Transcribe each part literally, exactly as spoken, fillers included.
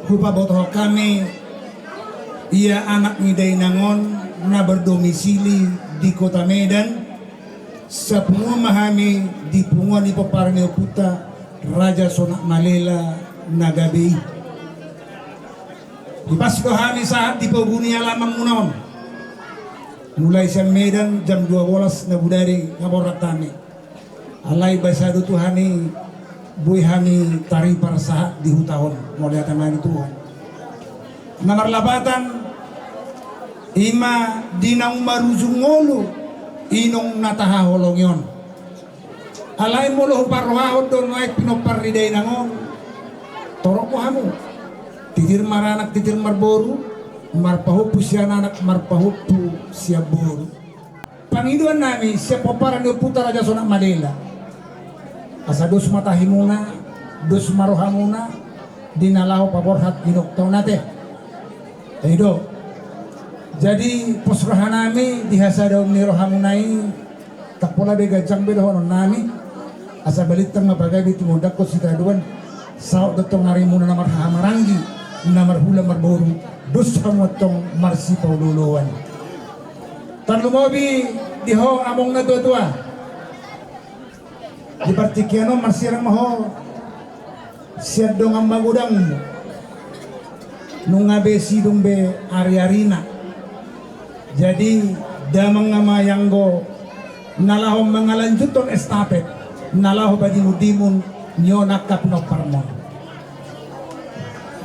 Hupabotohon hami, ia anak ni dainang on na berdomisili di Kota Medan, sapunguan ma hami di punguan ni pomparan ni ompunta Raja Sonak Malela na gabe i. Dipas do hami sahat di pogu ni alamanmuna on. Mulai sian Medan jam dua bolas na bodari nga borhat hami. Alai basa do Tuhan i, boi hami taripar sahat di huta on. Mauliate ma di Tuhan. Na marlapatan, ima di naung marujung ngolu inong na tahaholongi on. Alai molo huparrohahon do nuaeng pinompar ni dainang on, torop ma hamu. Titir maranak, titir marboru, marpahompu sian anak, marpahompu sian boru. Pangidoan nami sian pomparan ni ompunta Raja Sonak Malela, asa dos ma tahimuna, dos ma rohamuna di na laho paborhat di nokta on ate. I do. Jadi pos roha nami di hasadaon ni rohamuna i, ndang pola be ganjang be dohonon nami. Asa balintang ma pagabe tumundalhon sitadoan, saut do tong arimuna na marhahamaranggi, na marhula marboru, dos hamu antong marsipaolooloan. Tarlumobi di ho among na tuatua. Di partingkian on marsirang ma ho sian dongan magodangmu. Nunga be sidung be ariarina. Jadi damang ma i anggo na laho mangalanjuthon estafet na laho padimundimun ni on angka pinomparmon.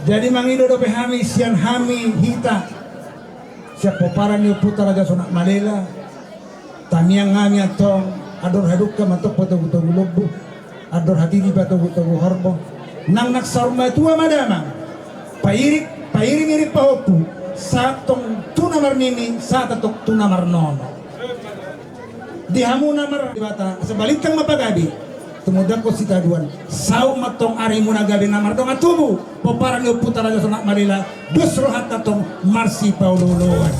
Jadi mangido dope hami sian hami hita sian pomparan ni ompunta Raja Sonak Malela. Tangiang hami antong, andor hadungka ma antong patogutogu lombu, andor hatiti patogutogu horbo. Nang nang saur matua ma damang, pairing, pairingiring pahompu, sahat antong tu na marnini, sahat antong tu na marnono. Di hamu na mar-, Debata, asa balintang ma pagabe, tumundalhon sitadoan, saut ma antong arimuna gabe na mardongan tubu, pomparan ni ompunta Raja Sonak Malela, dos rohanta antong marsipaolooloan.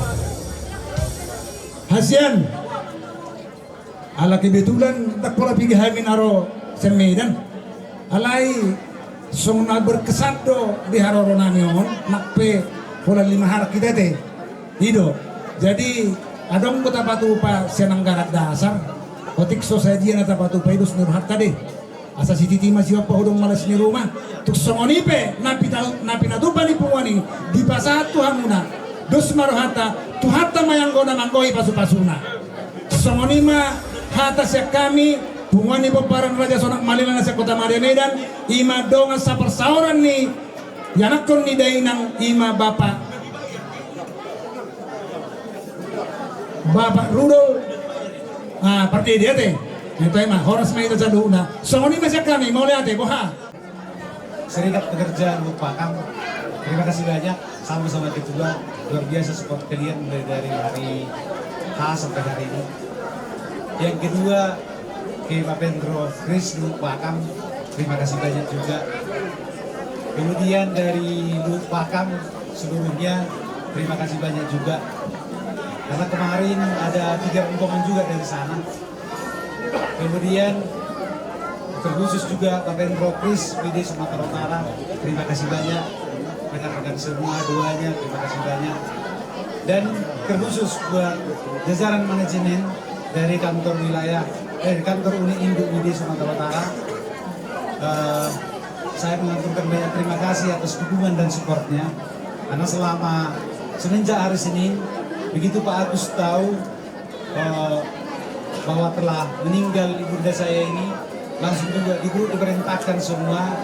Hasian, ala kebetulan ndang pola piga hami na ro sian Medan. Alai songon na berkesan do di haroro nami on, nang pe holan lima halak hita ate. I do. Jadi adong do tapatupa sian anggaran dasar. Otik so sadia na tapatupa i dos ni rohanta de. Asa sititi ma siompa hudon malas ni ruma. Tung songon i pe na pita-, na pinatupa ni punguan i dipasahat tu hamuna. Dos ma rohanta, Tuhanta ma i anggo na manggohi pasupasuna. Songon i ma hata sian hami, punguan ni pomparan Raja Sonak Malela na sian Kota Madya Medan, i ma dongan saparsaoran ni ianakhon ni dainang, i ma Bapak, Bapak Rudol. Ah, Pardede ate. Ito i ma, horas ma hita saluhutna. Songon i ma sian hami, mauliate, boha. Serikat Pekerja Luhut Pakam, terima kasih banyak, sama-sama ketua, luar biasa support kalian mulai dari hari H sampai hari ini. Yang kedua, ke Pak Pendro Kris Luhut Pakam, terima kasih banyak juga. Kemudian dari Luhut Pakam seluruhnya, terima kasih banyak juga. Karena kemarin ada tiga rombongan juga dari sana. Kemudian terkhusus juga Pak Pendro Kris W D Sumatera Utara, terima kasih banyak. Rekan-rekan semua, doanya, terima kasih banyak. Dan terkhusus buat jajaran manajemen dari kantor wilayah, eh, kantor unit induk W D Sumatera Utara, eh, saya mengaturkan banyak terima kasih atas dukungan dan supportnya. Karena selama, semenjak hari Senin, begitu Pak Agus tahu, eh, bahwa telah meninggal ibunda saya ini, langsung juga di grup diperintahkan semua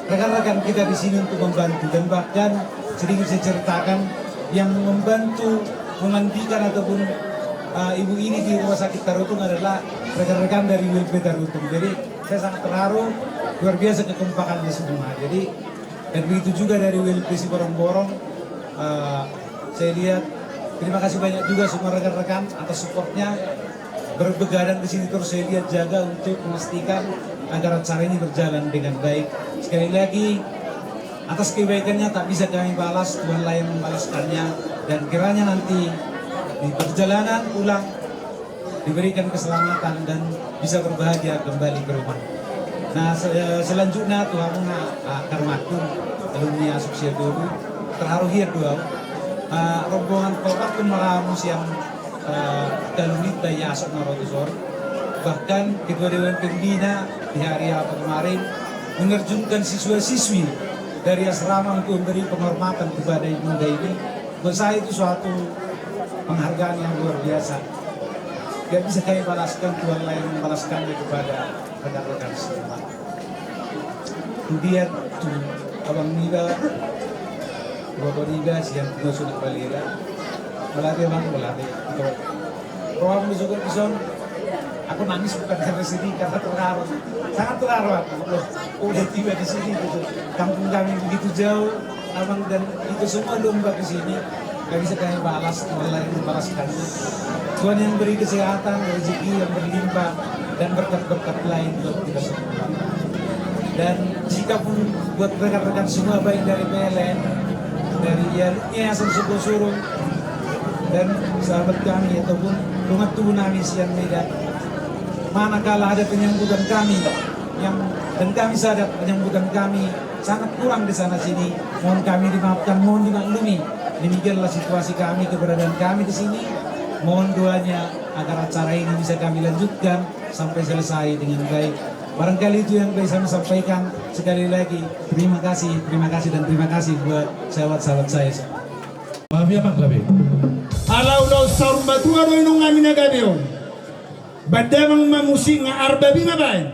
rekan-rekan kita di sini untuk membantu. Dan bahkan sedikit saya ceritakan, yang membantu memandikan ataupun, eh, ibu ini di Rumah Sakit Tarutung adalah rekan-rekan dari W L P Tarutung. Jadi saya sangat terharu, luar biasa kekompakannya semua. Jadi, dan begitu juga dari W L P Siborongborong, eh, saya lihat, terima kasih banyak juga semua rekan-rekan atas supportnya. Ber-, begadang di sini terus, saya lihat, jaga untuk memastikan agar acara ini berjalan dengan baik. Sekali lagi, atas kebaikannya tak bisa kami balas, Tuhanlah yang membalaskannya. Dan kiranya nanti di perjalanan pulang diberikan keselamatan dan bisa berbahagia kembali ke rumah. Nah, se-, selanjutnya tu hamuna, ah, Karmakun. Alumni Asop Siantolu, terharu hian do au. Eh, rombongan paopathon ma ra hamu sian, eh, Galungging Bayi Asop na ro tuson. Bahkan Ketua Dewan Pembina di hari apa kemarin menerjunkan siswa-siswi dari asrama untuk memberi penghormatan kepada ibunda ini. Buat saya itu suatu penghargaan yang luar biasa. Tidak bisa kami balaskan, Tuhanlah yang membalaskannya kepada rekan-rekan semua. Kemudian tu abang niba, bapak niba, sian Gunung Sunan Balela. Mauliate, Bang, mauliate. Roham nu juga dison. Aku nangis bukan karena sedih, karena terharu. Sangat terharu aku. Loh, udah tiba di sini gitu. Kampung kami begitu jauh, abang, dan itu semua lomba ke sini. Nggak bisa kami balas, Tuhanlah yang membalaskannya. Tuhan yang beri kesehatan, rezeki yang berlimpah, dan berkat-berkat lain buat kita semua. Dan jika pun buat rekan-rekan semua, baik dari P L N, dari, ya, Yayasan Sukosurung, dan sahabat kami ataupun dongan tubu nami sian Medan, manakala ada penyambutan kami yang, dan kami sadar penyambutan kami sangat kurang di sana sini, mohon kami dimaafkan, mohon dimaklumi. Demikianlah situasi kami, keberadaan kami di sini. Mohon doanya agar acara ini bisa kami lanjutkan sampai selesai dengan baik. Barangkali itu yang bisa kami sampaikan. Sekali lagi, terima kasih, terima kasih, dan terima kasih buat sahabat-sahabat saya semua. Maaf ya, Bang, gabe. Ala ulaon saur matua do inong nami na gabe on. Baen damang ma musik nga arbabi nga baen.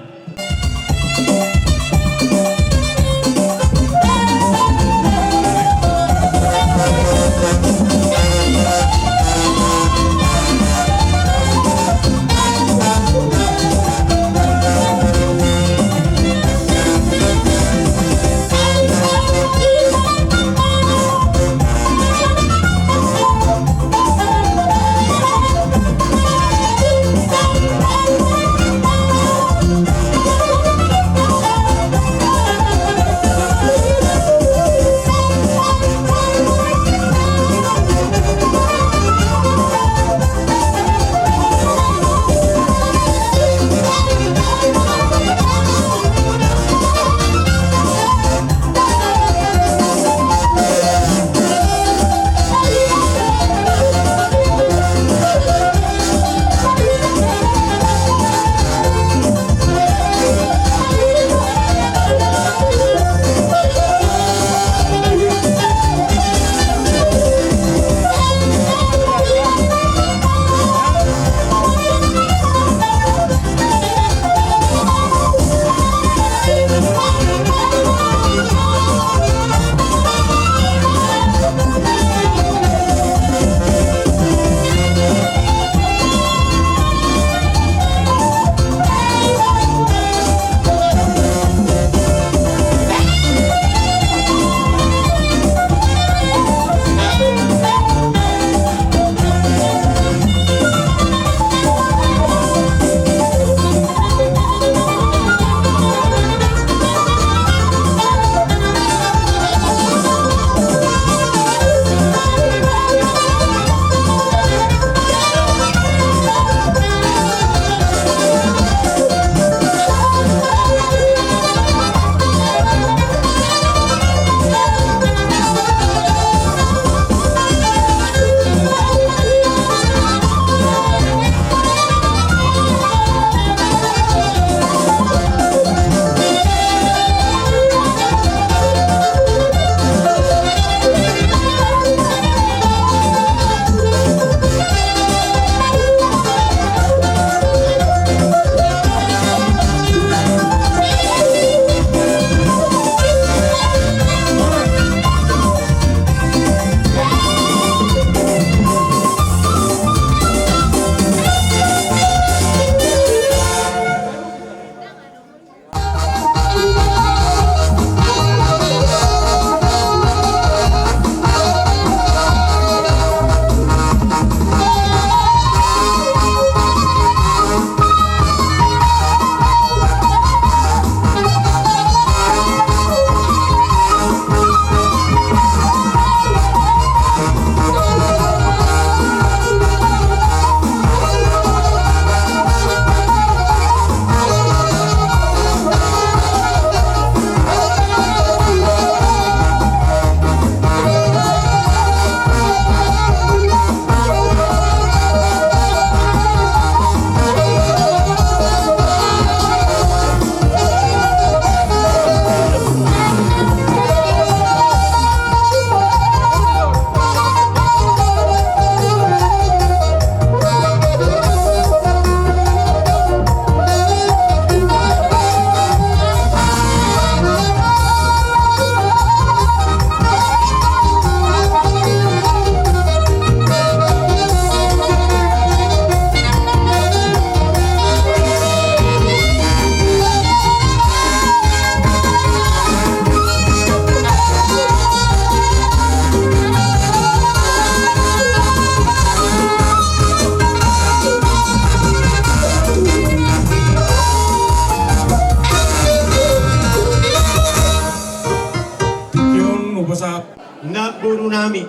Pasahat. Namboru nami,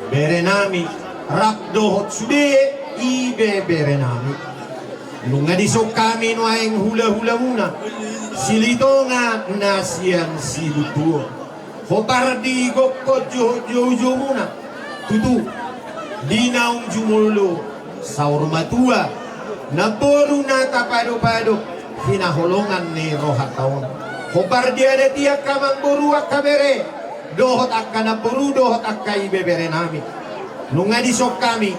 bere nami, rap dohot sude ibebere nami. Nunga dison hami nuaeng hula-hula muna, Silitonga na sian Sibuntuon. Hombar di gokhon jou-, joujou muna, tutu, di naung jumolo saur matua, namboru na tapadopado, hinaholongan ni rohanta on. Hombar di adat i angka namboru angka bere, dohot angka namboru, dohot angka ibebere nami. Nunga dison hami,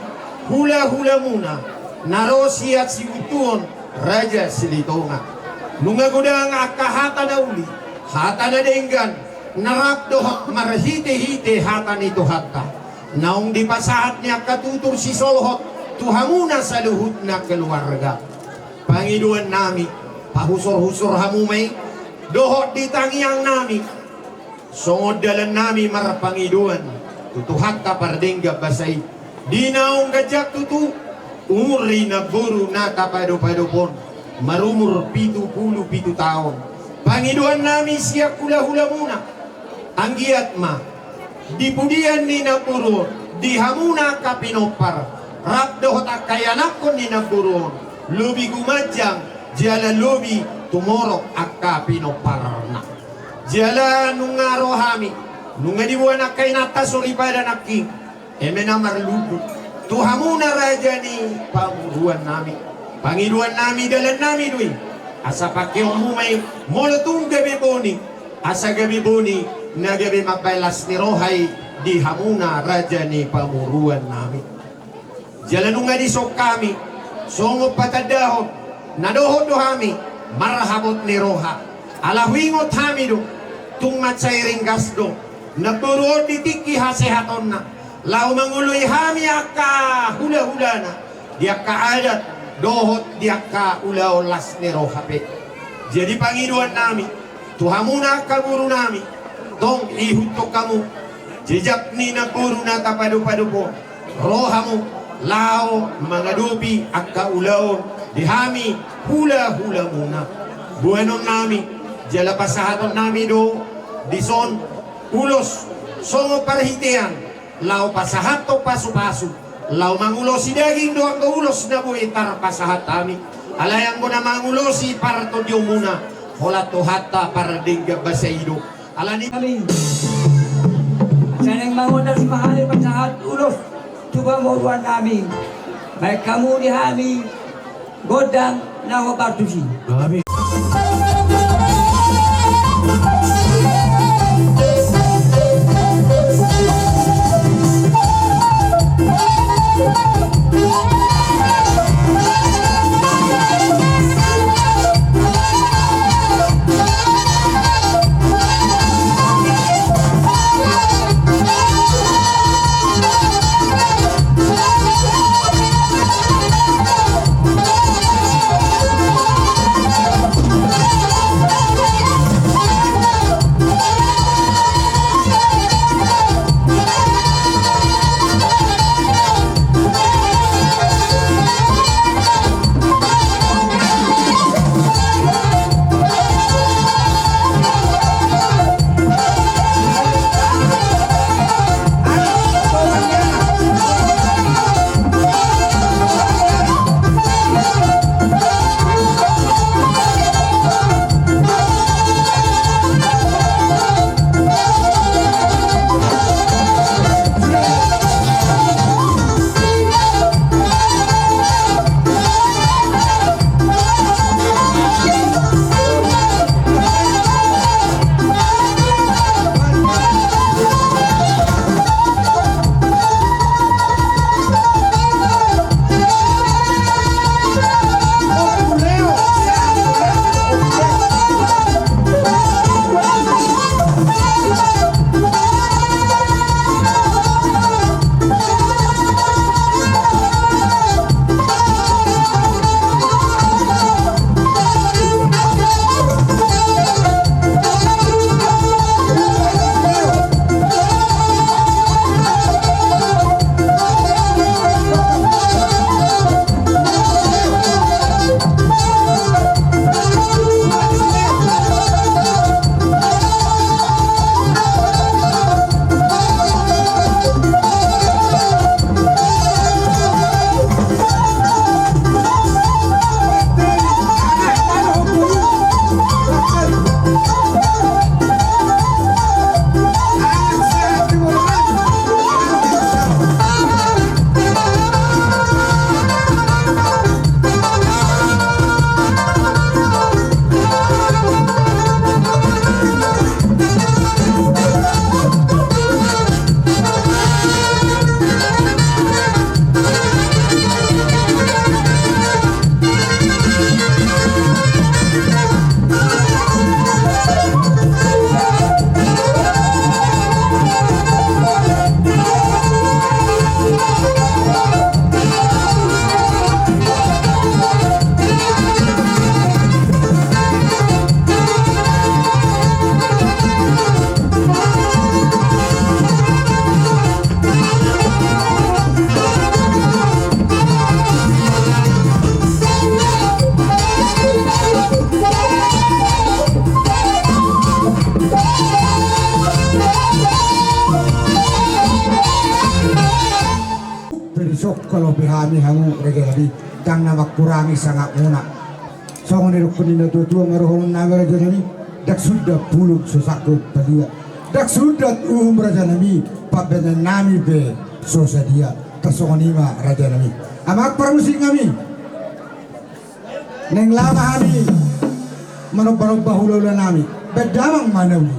hula-hula muna, na ro sian Sibuntuon, Raja Silitonga. Nunga godang angka hata na uli, hata na denggan, na rap dohot marhite-hite hata ni Tuhanta. Naung dipasahat ni angka tutur sisolhot, tu hamuna saluhutna keluarga. Pangidoan nami, pahusor-husor hamu ma i, dohot di tangiang nami. Songon dalan nami marpangidoan, tu Tuhanta pardenggan basa i. Di naung ganjang tutu, umur ni namboru na tapadopado on, marumur pitu pulu pitu taon. Pangidoan nami sian hula-hula muna, anggiat ma, di pudian ni namboru on, di hamuna angka pinompar, rap dohot angka ianakhon ni namboru on, lobi gumanjang, jala lobi tumorop angka pinomparna. Jala nunga ro hami, nunga diboan angka inanta soripada nangkin, eme na marlundu, tu hamuna raja ni pamoruan nami. Pangidoan nami, dalan nami do i, asa pangkeonmu ma i, molo tung gabe boni, asa gabe boni, na gabe mambaen las ni roha i, di hamuna raja ni pamoruan nami. Jala nunga dison hami, songon patandahon, na dohot do hami, marhabot ni roha. Ala huingot hami do, tung mansai ringgas do, namboru on di tingki hasehatonna, laho mangoloi hami angka hula-hulana, di angka adat, dohot di angka ulaon las ni roha pe. Jadi pangidoan nami, tu hamuna angka boru nami, tong ihuthon hamu, jejak ni namboru na tapadopado on, ro hamu, laho mangadopi angka ulaon, di hami hula-hula muna. Boanon nami, jala pasahaton nami do, dison, ulos, songon parhitean, laho pasahathon pasu-pasu, laho mangulosi daging do anggo ulos na boi tarpasahat hami. Alai anggo na mangulosi partondionmuna, holan Tuhanta pardenggan basa i do. Alani nami. Asa naeng mangondasi ma hami pasahat ulos tu pamoruan nami. Baen hamu di hami gondang na hombar tusi. Amin. Molo pe hami hamu rajanami, ndang na mangkurangi sangapmuna. Songon na nidok ni natuatua ma dohononnami rajanami, ndang suda pulung so sangkut palia, ndang suda uhum rajanami, pambahenannami pe so sadia. Tarsongon i ma rajanami. Amang parmusiknami, naeng laho ma hami manombanomba hulahulanami. Baen damang ma na uli.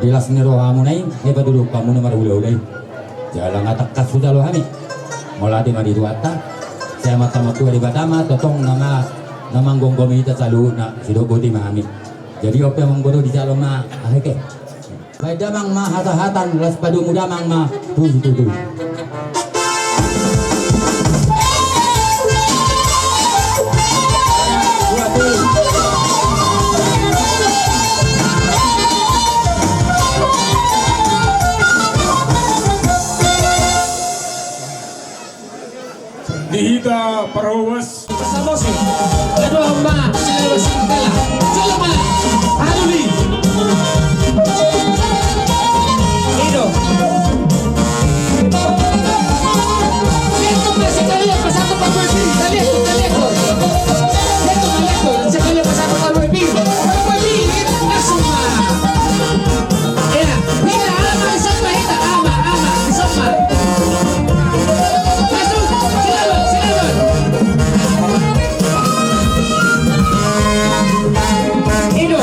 Di las ni rohamuna i, dipaturut hamuna marhulahula i. Jala nga tangkas huta lo hami. Mauliate ma di Tuhanta. Sai Amanta Martua Debata ma tongtong na ma, na manggomgomi hita saluhutna, sidok boti ma hami. Jadi on pe amang boru, dijalo ma, ah, eke. Baen damang ma hata-hata, laos padomu damang ma puji tutu. Di hita parhobas. Samosi. Aduh, Oma, sila singkala. Sila ma. Aluli. Ido. Itu masih kalian pasang tempat berhenti. Kalian, kalian. Itu kalian. Sekalian pasang tempat berhenti. Berhenti. Langsung ma. Iya, iya, ama, isomba, ita, ama, ama, isomba. Langsung, silaban, silaban. Ido.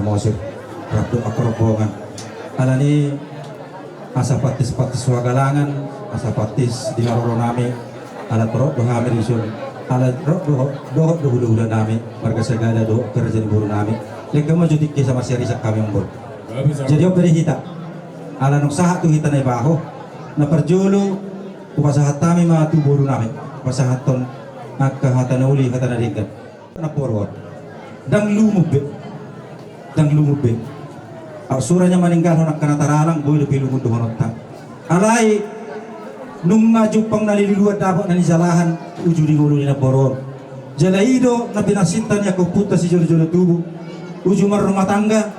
Mosir, rap dohot angka rombongan. Alani asa pantis-pantis tu hagalangan, asa pantis di haroro nami, ala torop do hami dison, ala torop do dohot do hula-hula nami, marga Sagala dohot angka raja ni boru nami. Lengkap ma jo tingki sama siari sak kami ombor. Jadi ombor hita. Ala nung sahat tu hita na ibaho, na parjolo, hupasahat hami ma tu boru nami, pasahathon angka hata na uli, hata na denggan. Namboru on. Ndang lumut be. Ndang lumut be. Au sura nya maninggalhon angka na taralang, boi dope lumut dohononta. Alai, nunga jumpang na niluluan dapot na nijalahan, uju di ngolu ni namboru on. Jala i do, na pinarsinta ni angka ompunta sijolo-jolo tubu. Uju marrumah tangga,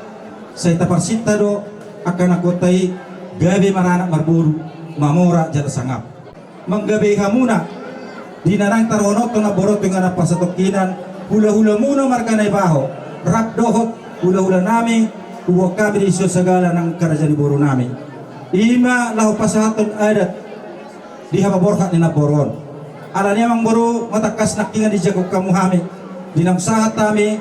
sai taparsinta do, angka anakkonta i, gabe maranak marboru, mamora jala sangap. Manggabehi hamuna, di na naeng tadohononhon namboru on tu inganan parsatongkinan, hula-hulamuna marga Naibaho, rap dohot hula-hula nami, huboan hami dison sagala nang angka raja ni boru nami. I ma laho pasahathon adat di hapaborhat ni namboru on. Alani amangboru, ma tangkas nangkiningan dijangkon hamu hami. Di naung sahat hami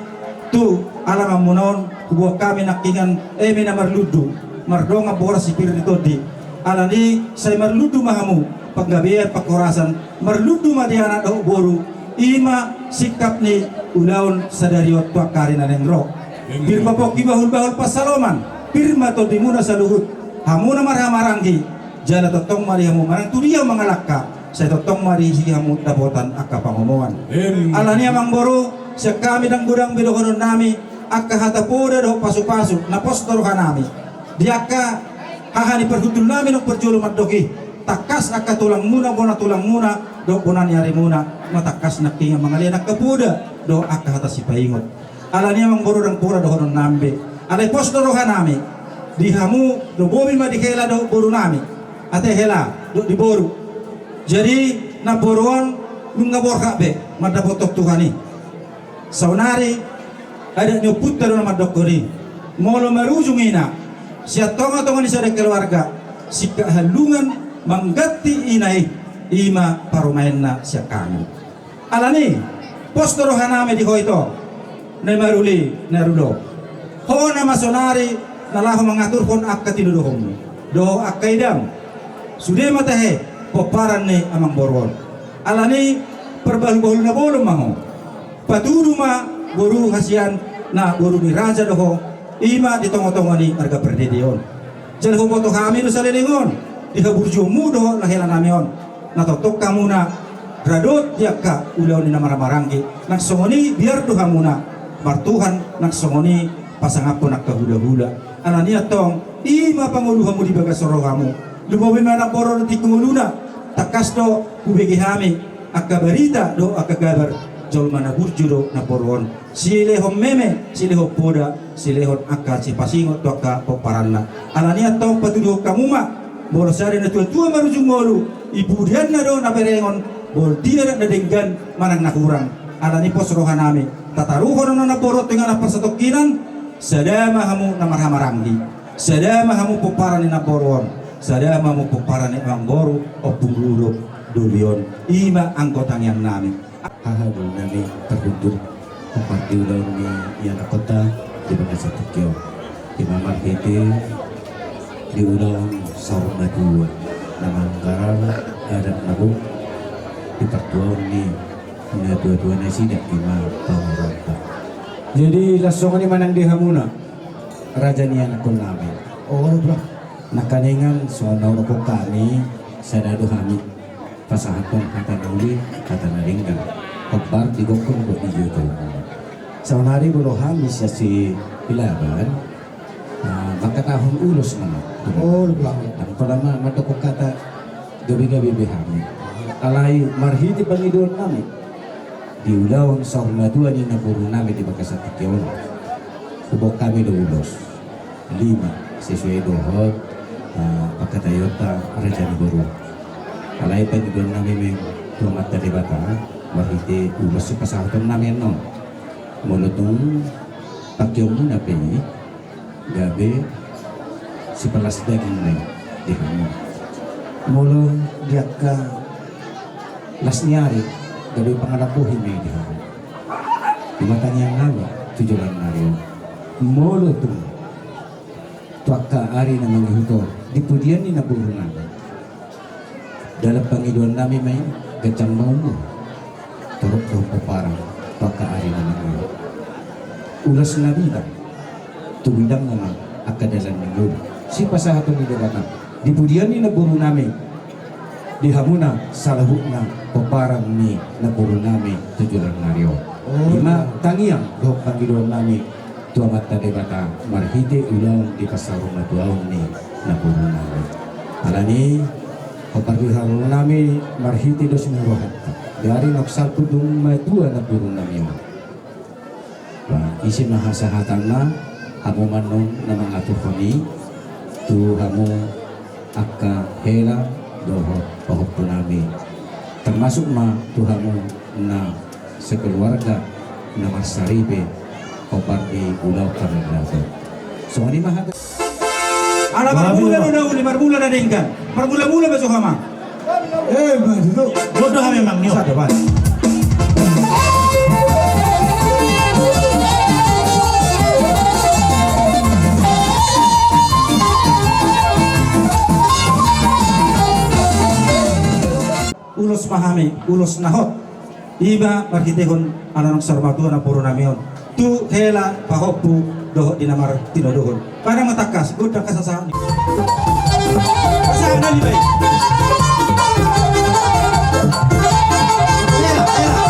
tu alamanmuna on, huboan hami nangkiningan eme na marlundu, mardongan boras sipir ni tondi. Alani sai marlundu ma hamu, panggabean, panghorasan, marlundu ma di anak dohot boru, i ma singkap ni ulaon sadari on tu angka ari na naeng ro. Pir ma pongki bahul-bahul pansalongan, pir ma tondimuna saluhut, hamu na marhahamaranggi, jala tongtong ma di hamu manang tu dia mangalangka, sai tongtong ma disi hamu dapotan angka pangomoan. Alani amangboru, sian hami ndang godang be dohonon nami, angka hata poda dohot pasu-pasu, na pos do roha nami. Di angka haha ni parhundul nami naung parjolo mandok i, tangkas angka tulangmuna, bona tulangmuna, dohot bona ni arimuna, ma tangkas nangkiningan mangalean angka poda, dohot angka hata sipaingot. Alani amangboru, ndang pola dohonon nami be. Alai pos do roha nami. Di hamu, lobi ma di hela dohot boru nami. Ate hela, dohot di boru. Jadi, namboru on, nunga borhat be, mandapothon Tuhan i. Saonari, adat ni ompunta do na mandokkon i. Molo marujung ina, sian tonga-tonga ni sada keluarga, singkat hallungan, mangganti ina i, i ma parumaenna sian hami. Alani, pos do roha nami di ho ito, na i maruli, na i rulo. Ho nama saonari, na laho mangaturhon angka tinodohonmu. Dohot angka idam. Sude ma tahe, pomparan ni amangboru on. Alani, parbahul-bahul na bolon ma ho. Patudu ma boru hasian na boru ni raja do ho, i ma di tonga-tonga ni marga Pardede on. Jala huboto hami do saleleng on, di haburjuonmu dohot na hela nami on. Na tongtong hamuna, radot di angka ulaon ni na marhahamaranggi, nang songon i biar do hamuna, martuhan nang songon i pasangaphon angka hula-hula. Alani antong, i ma pangolu hamu di bagas rohamu. Lumobi ma namboru on di tingki ngoluna, tangkas do hubege hami, angka barita dohot angka kabar, jolma na burju do namboru on. Silehon meme, silehon poda, silehon angka sipasingot tu angka pomparanna. Alani antong patuduhon hamu ma, molo sada natua-tua marujung ngolu, i pudianna do na berengon, boi dia na denggan manang na hurang. Alani pos roha nami, tataruhon nama namboru on tu inganan parsatongkinan, sada ma hamu na marhahamaranggi, sada ma hamu pomparan ni namboru on, sada ma hamu pomparan ni amangboru, ompung, doli on, i ma anggo tangiang nami. Haha, doli nami parhundul, marhite ulaon ni ianakhonta di bagasan tingki on. Ima marhite di ulaon saur matua, na manggarar adat na bung di partuaon ni natua-tua nasida ima pahuranta. Jadi, laos songon i ma nang di hamuna, raja ni anakhon nami. Olo, Bro. Nangkiningan songon na hudok hami, sada do hami pasahathon hata na uli, hata na denggan. Hombar di gokhon dohot di jolo-jolo. Saonari molo hami sian si Pilaban, ah, mangkatahon ulos ma. Olo, Bro. Ndang pola ma mandokhon hata gabe-gabe be hami. Alai marhite pangidoan nami, di ulaon saur matua ni namboru nami di bagasan tingki on, huboan hami do ulos lima, sesuai dohot, eh, pangkataionta raja ni boru. Alai pangidoan nami ma tu Amanta Debata, marhite ulos sipasahaton nami annon. Molo tung pangkeonmuna pe i, gabe sipalas daging ma i di hamu. Molo di angka las ni ari, gabe pangalap bohi ma i di hamu. Ima tangiang nami tu joloan ni ari on. Molo tung tu angka ari na mangihut on, di pudian ni namboru nami, dalan pangidoan nami ma i, ganjang ma umur, torop dohot pomparan tu angka ari na mangihut. Ulos na bidang, tu bidangna ma angka dalan ni ngolu. Sipasahaton ni Debata di pudian ni namboru nami, di hamuna saluhutna pomparan ni namboru nami tu joloan ni ari on. Oh, ima tangiang dohot pangidoan nami tu Amanta Debata marhite ulaon di pansaor matuaon ni namboru nami. Alani i, hombar di hamu nami marhite dos ni rohanta di ari naung salpu dung matua namboru nami on. Ba, ise ma hasahatanna, hamu ma annon na mangaturhon i tu hamu angka hela dohot pahompu nami, termasuk ma tu hamu na sekeluarga na marsaripe, hombar di ulaon pangalaho. Songon i ma hata. Ala marmula do na uli, marmula na denggan. Marmula-mula ma jo hami. Eh, ma jo. Bodo hami, Amang, nio. Sada, Bang. Ulos ma hami, ulos na hot. Ima marhitehon ala naung saur matua namboru nami on tu hela, pahompu dohot di na martinodohon. Pada ma tangkas, gondang hasasahat ni. Hasasahat ni, baik. Hela, hela.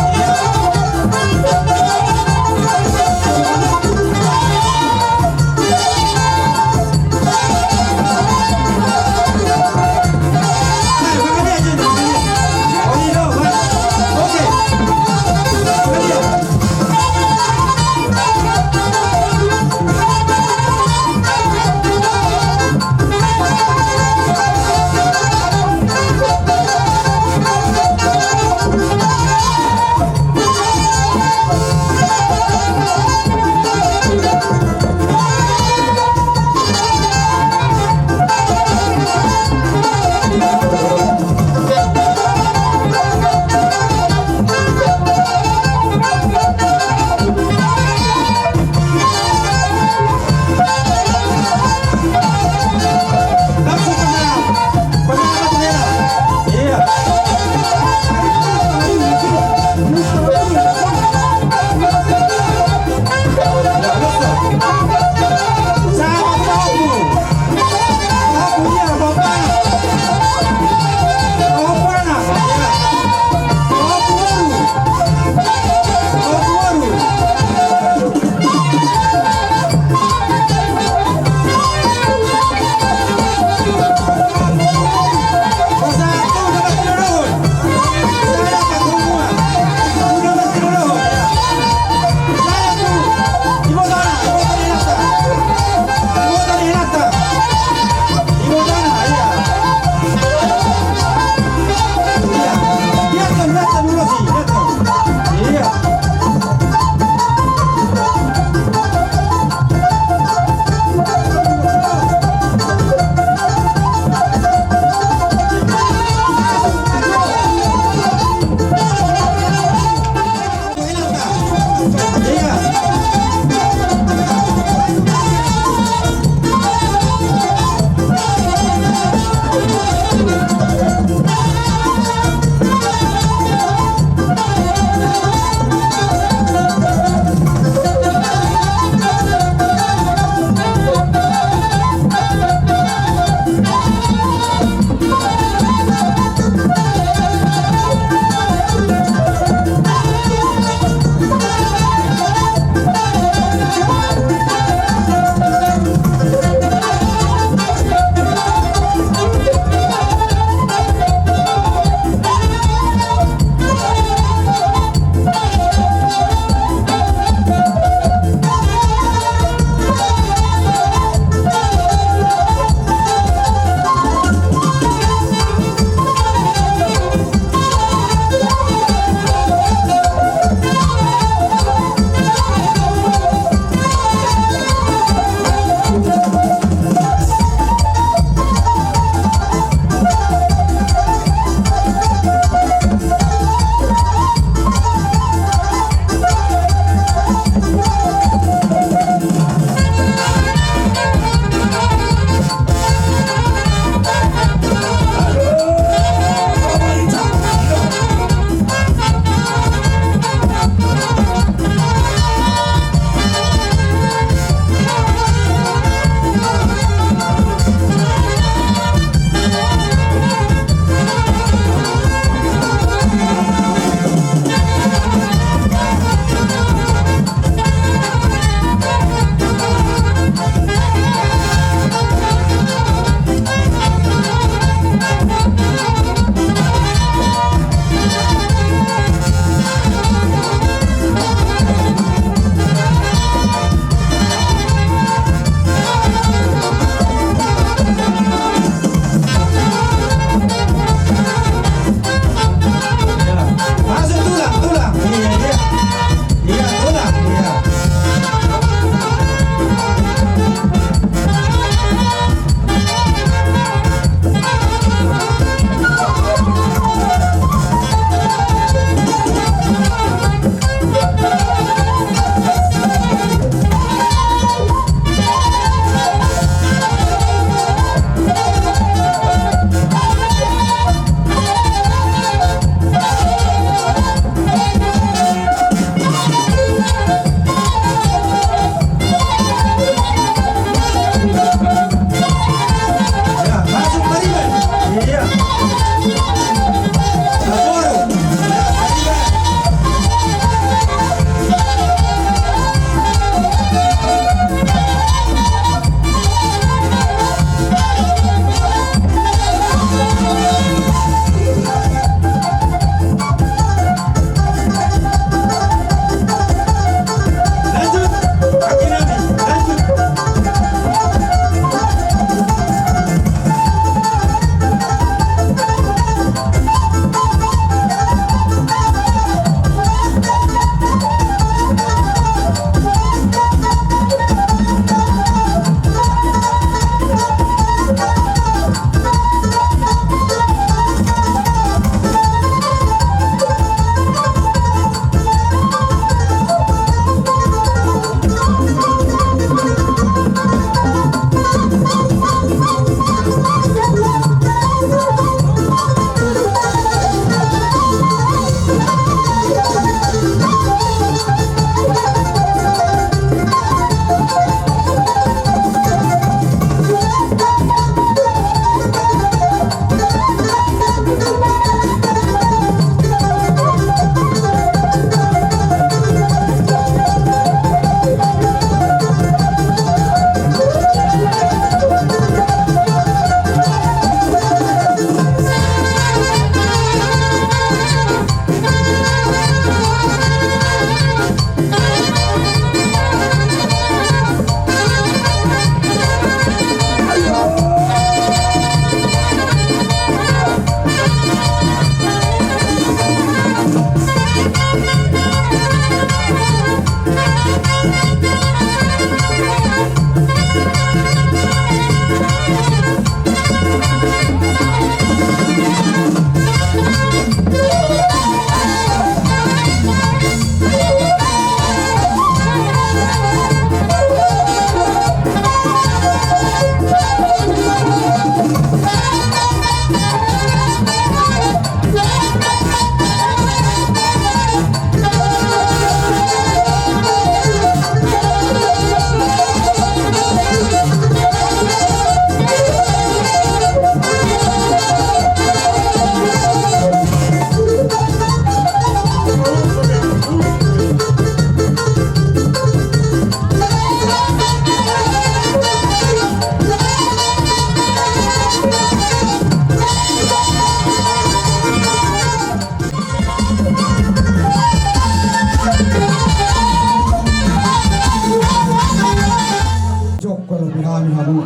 Hamu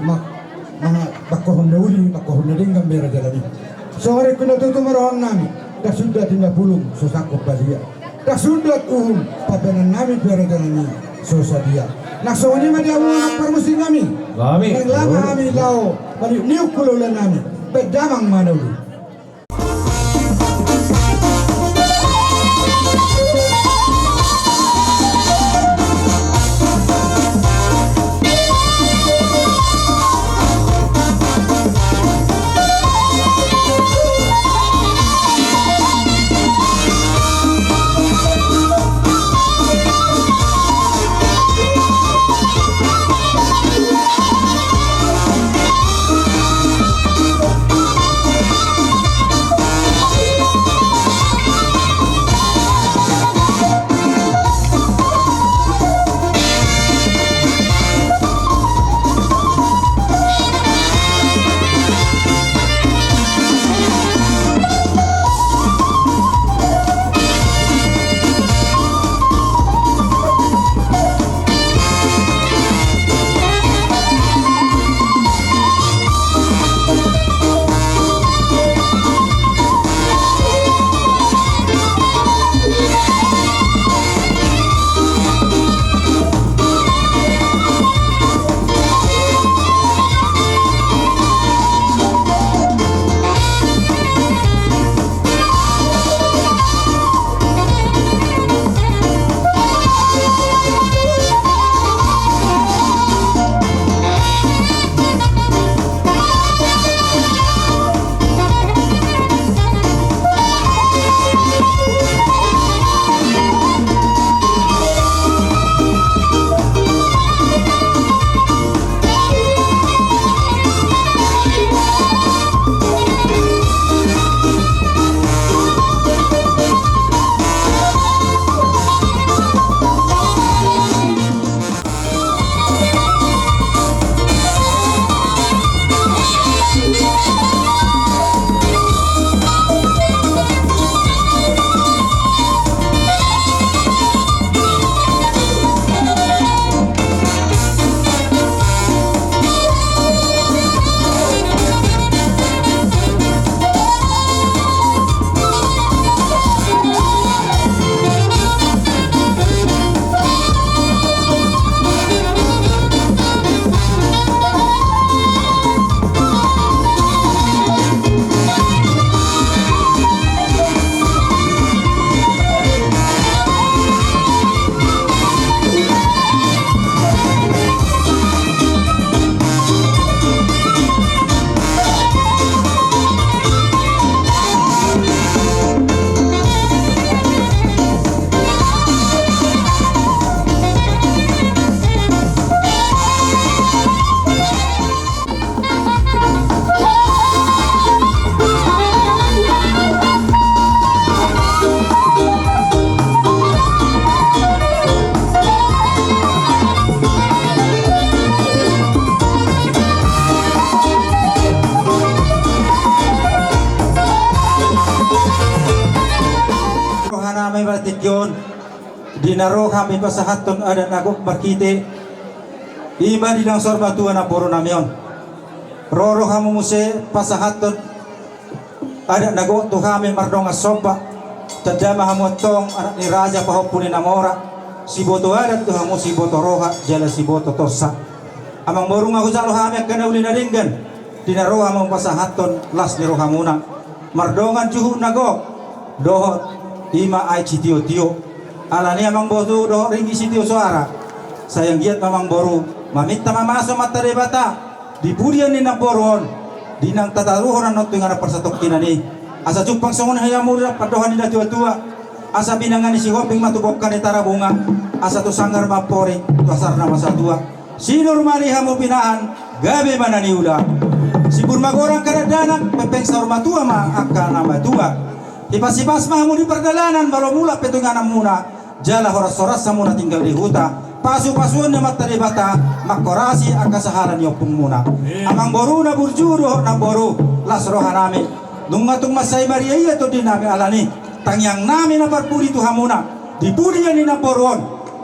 ma-, ma-, mangkorhon na uli, mangkorhon na denggan bere dalan i. Songon i na tutu ma rohanami, ndang sundat inna pulung so sangkop badia. Ndang sundat uhum pabahenannami bere dalan i so sadia. Nang songon i ma di hamu anak parmusiknami. Nami. Nang lama hami laho maniukniuk hula-hulanami, bahen damang ma na uli. Rohanami ma tingki on, di na ro hami pasahathon adat na gok marhite i ma di na saur matua namborunami on. Ro do hamu muse pasahathon adat na gok tu hami mardongan somba. Tanda ma hamu antong anak ni raja pahompu ni na mora. Siboto adat do hamu, siboto roha jala siboto torsa. Amangboru, nga hujalo hami angka na uli na denggan di na ro hamu pasahathon las ni rohamuna mardongan juhut na gok dohot i ma aek sitio-tio. Alani i amangboru dohot ringgit sitio soara, sai anggiat ma amangboru maminta mamasu Amanta Debata di pudian ni namboru on, di na tataruhon annon tu inganan parsatongkinan i. Asa jumpang songon i hamu di rap pandohan ni natua-tua, asa binanga ni Sihombing ma tu bongka ni Tarabunga, asa tu sanggar ma amporik tu hasar na masa tua. Sinur ma di hamu pinahan, gabe ma na niula. Sibur ma goar angka dakdanak, pengpeng saur matua ma angka na matua. Hipas-hipas ma hamu di pardalanan, malo mulak pe tu ingananmuna, jala horas-horas hamu na tinggal di huta. Pasu-pasuon ni Amanta Debata manghorasi angka sahala ni ompungmuna. Amangboru na burju dohot namboru, las rohanami. Nunga tung mansai maria-ia tondinami, alani i tangiangnami na parpudi tu hamuna, di pudian ni namboru on,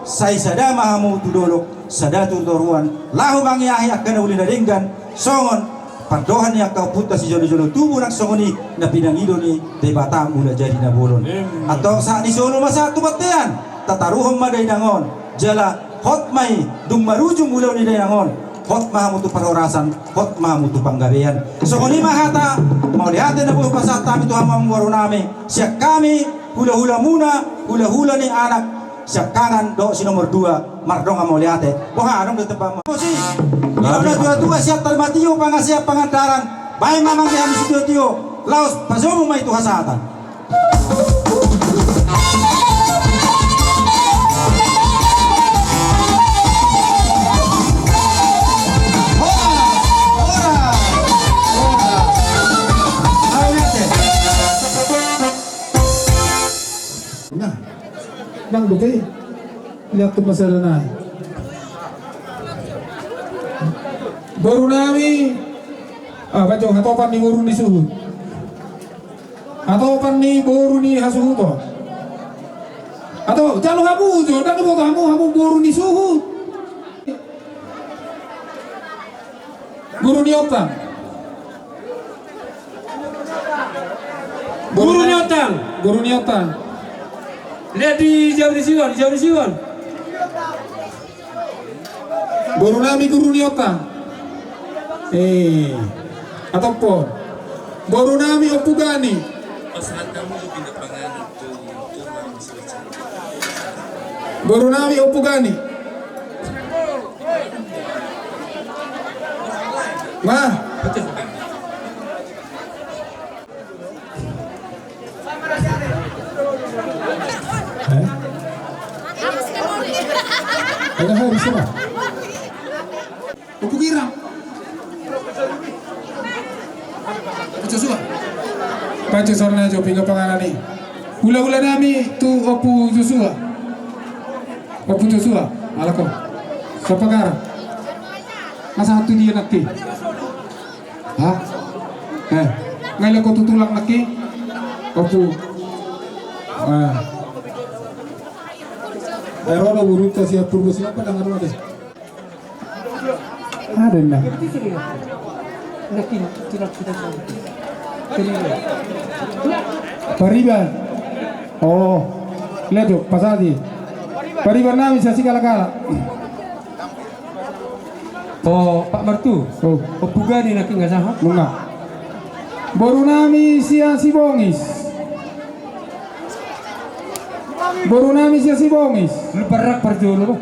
sai sada ma hamu tu dolok. Sada tu toruan, laho mangiahi angka na uli na denggan, songon pandohan ni angka ompunta sijolo-jolo tubu nang songon i na pinangido ni Debata mula jadi na bolon. Antong sahat ni solu ma sahat tu bontean, tataruhon ma dainang on, jala hot ma i, dung marujung ulaon ni dainang on, hot ma hamu tu parhorasan, hot ma hamu tu panggabean. Songon i ma hata mauliate na boi hupasahat hami tu hamu amangboru nami, sian hami hula-hula muna, hula-hula ni anak siangkangan dohot si nomor dua, mardongan mauliate. Boha, adong do tempat ma. Bosi, di na tua-tua sian Talmatio, pangasean pangandaran, baen ma mangke hami sitio-tio, laos pasomu ma i tu hasahatan. Nah, nang dope lihat tu masa danai. Boru nami, ah, baco hatopan ni boru ni suhut. Hatopan ni boru ni hasuhuton. Atau jalo hamu jo, ndang diboto hamu, hamu boru ni suhut. Boru ni ontang. Boru ni ontang. Boru ni ontang. Lihat di jauh di siwan, jauh di siwan. Boru nami boru ni ontang. Eh, atau po. Boru nami Ompu Gani. Boru nami Ompu Gani. Nah. Eh? Ada hari sana. Ompu Girang. Ompu Joshua. Baen jo suarana jo, piga panganan i. Hula-hula nami tu Ompu Joshua. Ompu Joshua, alako. Sapagara. Masa hatu dia nangkin. Ha? Eh, ngai lako tu tulang nangkin. Ompu. Ah. Eh, ro do burunta sian Purbo Silampa, dang ro do. Adong na. Pariban. Oh. Ledo, pasadi. Pariban nami sian Sigalagala. Oh, Pak Martu. Oh. Ompu Gani nangkin nga sahat. Nunga. Boru nami sian Sibongis. Boru nami sian Sibongis. Lu parak parjolo.